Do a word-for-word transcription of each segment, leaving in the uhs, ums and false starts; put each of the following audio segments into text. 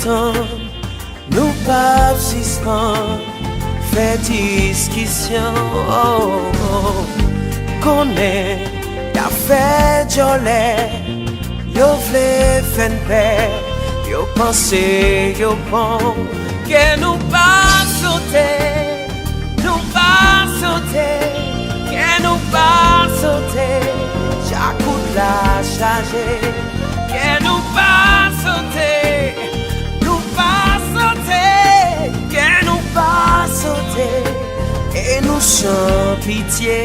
Ann, nou p ap sispann fè diskisyon. Konnen y ap fè djòlè, yo vle fè n pè, yo panse yo bon. Kè nou pa sote, nou pa sote, kè nou pa sote, djakout la chaje. Kè nou pa sote, nou pa sote, kè nou pa sote, e nou san pitye.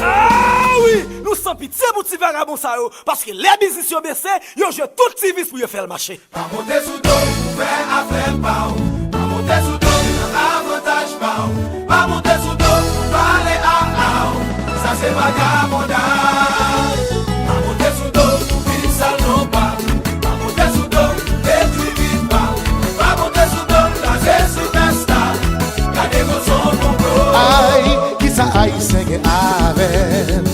Ah wi! Nou san pitye pou ti vagabon sa yo, paske lè biznis yo bese, yo jwe tout ti vis pou yo fè l mache. Pa monte sou do m pou fè afè pa w. Pa monte sou do m nan avantaj pa w. Pa monte sou do m pou pale a a w. Sa se vagabondaj. Pa monte sou do m pou viv sal non pa m. Pa monte sou do m pou detwi vi pa w. Pa monte sou do m kraze sou fèsta. Gade konsa w konplo. Ay, kisa Ayisyen gen avè m?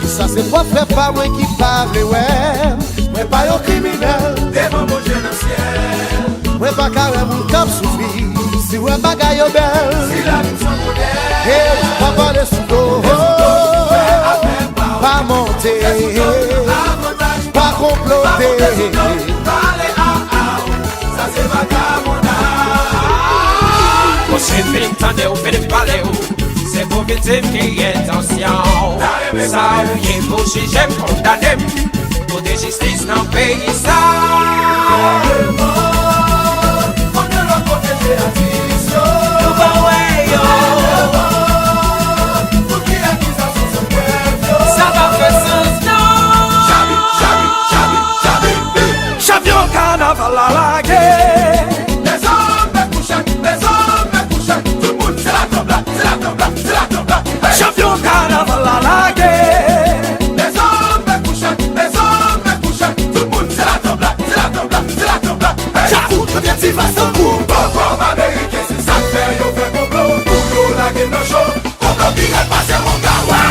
Kisa se pwòp frè pa mwen ki pa vle wè m? Mwen pa yon kriminèl devan Bondye nan syèl. Mwen pa ka wè moun k ap soufri si wè bagay yo bèl. Si lavi m se yon modèl. Hey, pa pale sou do. Pa monte. Pa konplote. Sa se vagabondaj. Mwen fin tande w fin pale w. Se pou viktim ki entansyon. Sa ou ye pou jije m, kondane m. Kote jistis nan peyi sa? Nou pa wè yo. Sa pa fè sans non. Chanpyon kanaval la lage. Lèzòm fè kouche, lèzòm fè kouche. Tout moun se la tranblad, se la tranblad, se la tranblad. Chanpyon kanaval la lage. Lèzòm fè kouche, lèzòm fè kouche. Tout moun se la tranblad, se la tranblad, se la tranblad. Djakout, yon ti vas tankou. Pòpòp ameriken, se sa k fè yo fè konplo pou yo lage n nan cho. Konplo pi rèd pase wonga, wè.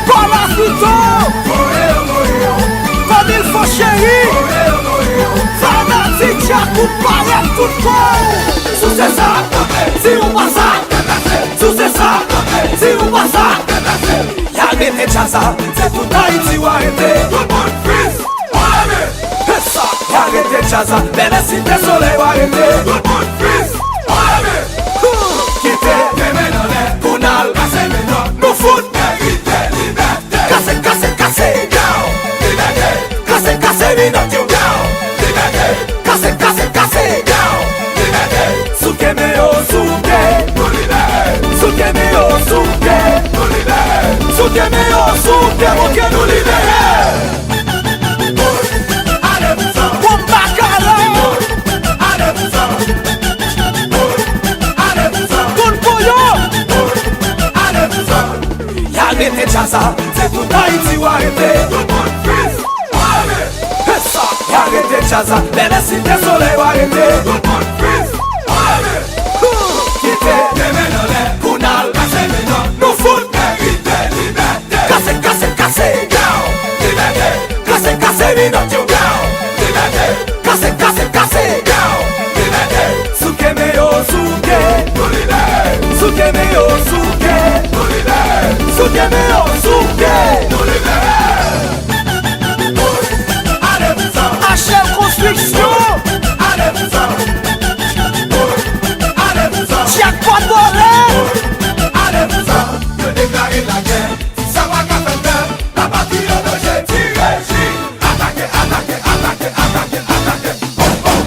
Palafito. Kòm il fo cheri. Fanatik Djakout parèt tout kò. Si w se sa, si w pa sa. Si w se sa, si w pa sa. Y a rete djaz la, se tout Ayiti w a rete. Tout moun fris, w a leve. Fè sa, y a rete djaz la, bèlè site solèy w a rete. Tout moun fris, w a leve. Kite de men anlè pou n al kase minòt. Nou fout merite libète. Kase, kase, kase. Yo, libète. Kase, kase minòt yo. Yo, libète. Kase, kase, kase. Yo, libète. Souke men yo, souke. Nou libere. Souke men yo, souke. Nou libere. Souke men yo, souke. Monte nou libere. Bon, ale pou sa. Bon, bakala. Ale pou sa. Ale pou sa. Bon, koyo. Ale pou sa. Y a rete djaz la, se tout Ayiti w a rete. Tout moun fris, w a leve. Fè sa. Y a rete djaz la, bèlè site solèy w a rete. Tout moun fris, w a leve. Kite de men anlè pou n al kase minòt. Nou fout merite libète. Kase, kase, kase. Yo, libète. Kase, kase minòt yo. Yo, libète. Kase, kase, kase. Yo, libète. Souke men yo, souke. Nou libere. Souke men yo, souke. Nou libere. Souke men yo, souke. Nou libere. Ale pou sa. H L Konstriksyon. Ale pou sa. Ale pou sa. Jackpot vòlè. Ale pou sa. Yo deklare lagè. Sa pa ka fè pèp, la patri an danje, tire, jwi. Atake, atake, atake, atake, atake. Bon, bon.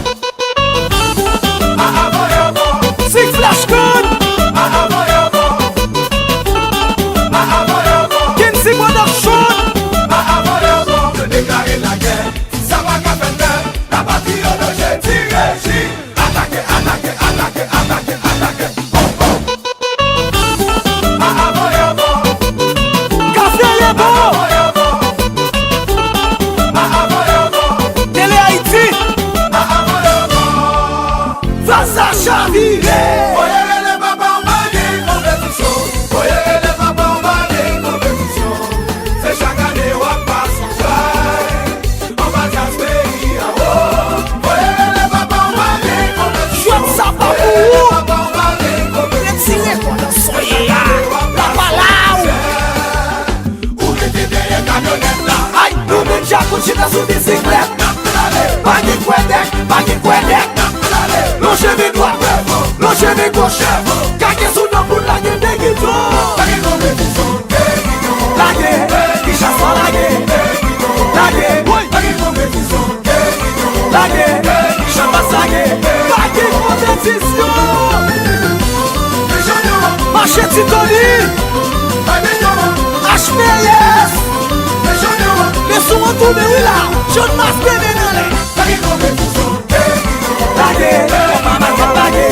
A, a, voye, bon. Six Flash Code. A, a, voye, bon. A, a, voye, bon. Kinsi Production. A, a, voye, bon. Yo deklare lagè. Sa pa ka fè pèp, la patri an danje, tire, jwi. Atake, atake, atake, atake, atake. Bon, bon. A, a, voye, bon. Kafé Lebon. A, a, voye, bon. A, a, voye, bon. Tele Ayiti. A, a, voye, bon. Fas a chavire. Voye rele papa, w pa gen konpetisyon. Voye rele papa, w pa gen konpetisyon. Se chak ane w ap pase yon chay. Anba djaz peyi a, oh. Chita sou bisiklèt, n ap pale. Pa gen kwèdèk, pa gen kwèdèk, n ap pale. Lonje men dwat, lonje men goch. Kake sou nan pou lage de geto. Pa gen konpetityon. Lage, ki chaswa lage. Lage, woy. Pa gen konpetityon. Lage, chanpas lage. Pa gen konpetisyon. Mache Ti Tony. H P S. Leson an tounen wi la. John Mas mennen nan lè. Lage, konpa maket lage.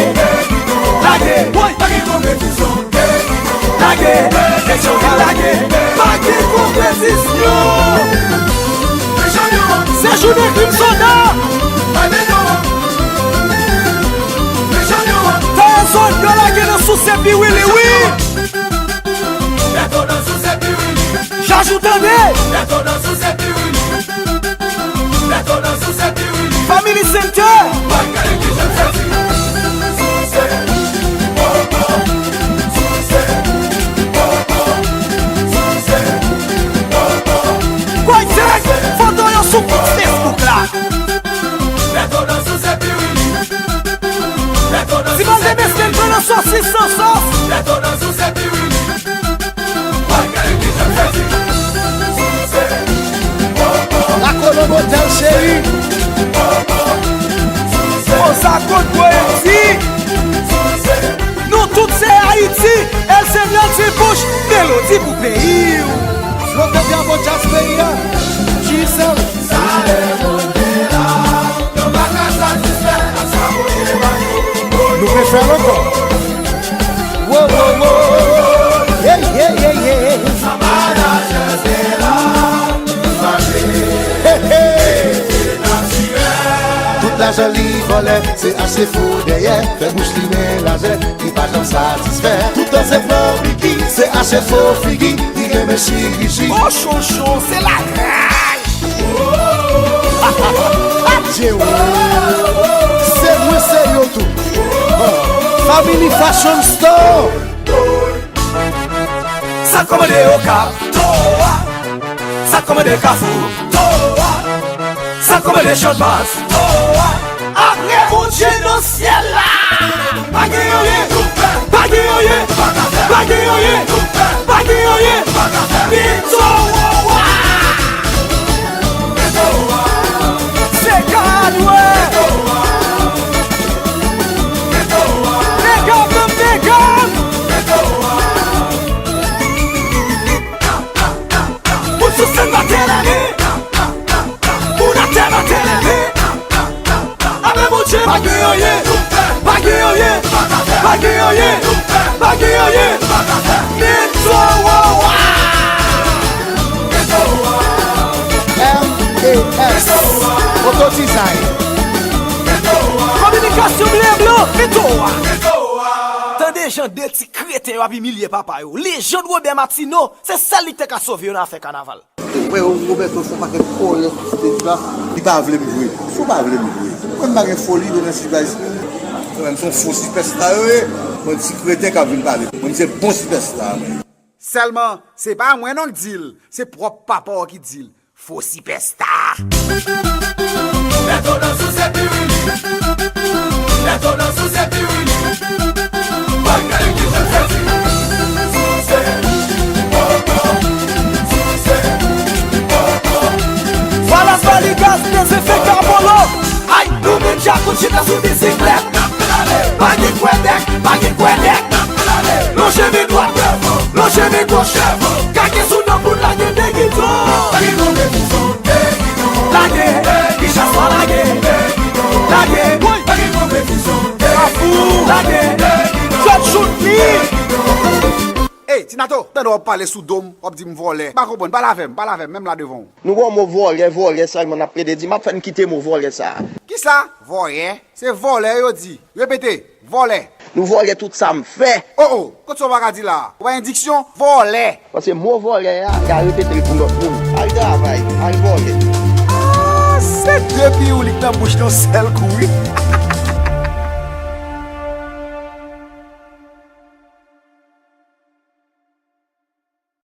Lage, woy. Lage, Petyonvil lage. Pa gen konpetisyon. Se jounen krim soda. Tayè zòn yo lage nan souse piwili wi. Jajou tande. Family Center. Kwaytek, foto yo sou kont Facebook la. Ti bal de mesye l pran nan sosis san sòs. Lakolonbo Dèl Cheri. Konsa kot Poyeti. Nou tout se Ayiti. El Señor Ti Bouch, melodi pou peyi w. Flotè Dyabo Djaz peyi a. Gisèl. Nou vle fè l ankò. Wo, wo, wo. Hey, hey, hey, hey. Hey, hey. Tout lajan li vòlè, se achte fo dèyè, fè bouch li men lajè, li pa janm satisfè. Toutan se plan Biggy, se achte fo figi, li renmen chiriji. Ochocho, se lakay. Adje wi. Se mwen, se yo tou. Family Fashion Store. Sa kòmande Okap, Towa. Sa kòmande Kafou, Towa. Sa kòmande Chanmas, Towa. Apre Bondye nan syèl la. Pa gen anyen, pa gen anyen, pa gen anyen, pa gen anyen. Pito Wawa. Se gad, wè. Big up, big up. Moun sou sèn batè lè men. Moun atè batè lè men. Avè Bondye pa gen anyen. Pa gen anyen. Pa gen anyen. Pa gen anyen. Pito Wawa. M A S. Auto Design. Kominikasyon byen blan, Pito Wawa. Tande jan de ti kreten yo ap imilye papa yo. Lejand Robert Martineau, se sèl li ki te ka sove yo nan afè kanaval. Wè, Roberto fè yon pakèt foli sou stage la. Li pa vle m jwe. Si w pa vle m jwe. Mwen m pa gen foli devan stage la. Mwen menm se yon fo sipèsta yo ye. Mwen ti kreten k ap vin pale. Mwen se bon sipèsta mwen. Sèlman, se pa mwen non k di l, se pwòp papa w ki di l. Fo sipèsta. Lè to nan souse piwili. Lè to nan souse piwili. Bagay ki fè sezi. Souse. Popo. Souse. Popo. Valas, Baligas, dezenfektan, Apollo. Ay, nou menm Djakout chita sou bisiklèt. Pa gen kwèdèk, pa gen kwèdèk. Lonje men dwat, lonje men goch. Kake sou nan pou lage de giton. Lage, ki chaswa lage. Lage, woy. Kafou. Lage, George Joutny. Ey, Ti Nato, tande w ap pale sou do m, w ap di m vòlè. M pa konprann, pale avè m, pale avè m, menm la devan w. Nou gon mo vòlè, vòlè sèlman n ap plede di. M ap fè n kite mo vòlè sa a. Kisa? Vòyè? Se vòlè yo di. Repete, vòlè. Nou vòlè tout sa m fè. O, o, kot sa w pa ka di la a? Ou pa gen diksyon? Vòlè. Paske mo vòlè a, y a repete l pou lòt moun. Al travay, al vòlè. Ah, se de piwlik nan bouch nan sèl kou, wi.